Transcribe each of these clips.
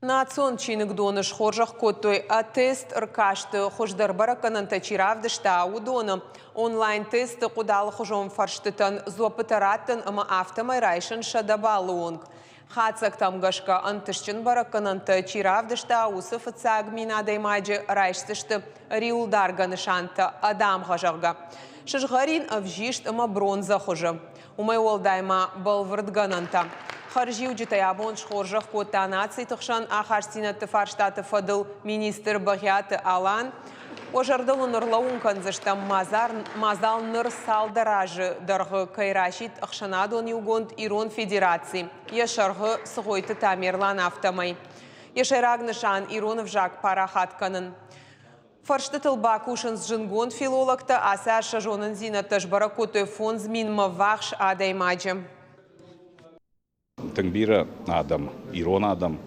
Национ чиныгдоны схорзӕх кодтой тест ӕркасты хуыздӕр бӕрӕггӕнӕнтӕ чи равдыста, уыдоны. Онлайн-тесты хъуыд алыхуызон фӕрстытӕн дзуӕппытӕ раттын ӕмӕ афтӕмӕй райсын 100 баллы онг. Хатдзӕгтӕм гӕсгӕ ӕнтыстджын бӕрӕггӕнӕнтӕ чи равдыста, уыцы фыццаг 1000 адӕймаджы райсдзысты риуылдаргӕ нысантӕ ӕдамгъӕ, зӕгъгӕ. Сызгъӕрин, ӕвзист ӕмӕ бронзӕ хуызы. Уымӕй уӕлдай ма бӕлвырдгӕнӕнтӕ. Хӕрзиуджытӕй абон схорзӕх кодта нациты хсӕн ахастдзинӕдты фарстаты фӕдыл министр Бӕгъиаты Алан. Уӕ зӕрдыл ын ӕрлӕууын кӕндзыстӕм, мадзал ныр цалдӕр азы дӕргъы кӕй расидт ӕхсӕнадон иугонд Ирон Федераци, йӕ сӕргъы Цгъойты Тамерлан, афтӕмӕй. Йӕ сӕйраг нысан ирон ӕвзаг парахат кӕнын. Фӕрстытыл бакусынц зындгонд филологтӕ, ацы аз сӕ зонындзинӕдтӕ сбӕрӕг кодтой 5000-мӕ ввахс адӕймаджы. Тынг бирӕ адӕм, ирон адӕм,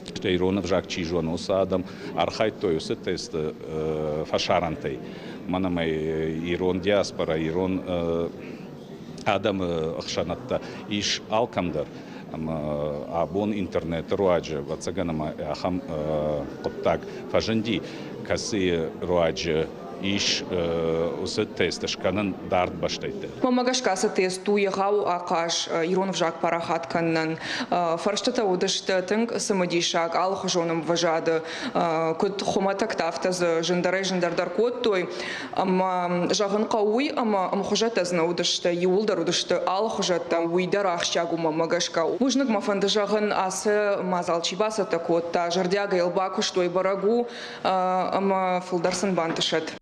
стӕй ирон ӕвзаг чи зоны, уыцы адӕм архайдтой уыцы тесты фӕсарӕнтӕй. Мӕн ӕмӕ ирон диаспора, ирон адӕмы ӕхсӕнадтӕ ис алкӕмдӕр. Ӕмӕ абон интернеты руаджы, ӕвӕццӕгӕн, ӕмӕ ахӕм хъуыддаг фӕзынди, кӕцыйы руаджы ис уыцы тест скӕнын дард бӕстӕты. Мӕнмӕ гӕсгӕ ацы тест у егъау ахъаз ирон ӕвзаг парахат кӕнынӕн. Фӕрстытӕ уыдысты тынг цымыдисаг, алыхуызон ӕмвӕзады. Куыд хуымӕтӕгтӕ, афтӕ дзы зындӕрӕй-зындӕрдӕр кодтой. Ӕмӕ зӕгъын хъӕуы уый, ӕмӕ ӕмхуызӕттӕ дзы нӕ уыдысты, иууылдӕр уыдысты алыхуызӕттӕ, уый дӕр ахсджиаг у мӕнмӕ гӕсгӕ. Бузныг мӕ фӕнды зӕгъын, ацы мадзал чи бацӕттӕ кодта, зӕрдиагӕй йыл бакуыстой, бӕрӕг у, ӕмӕ фылдӕр сын бантысӕд.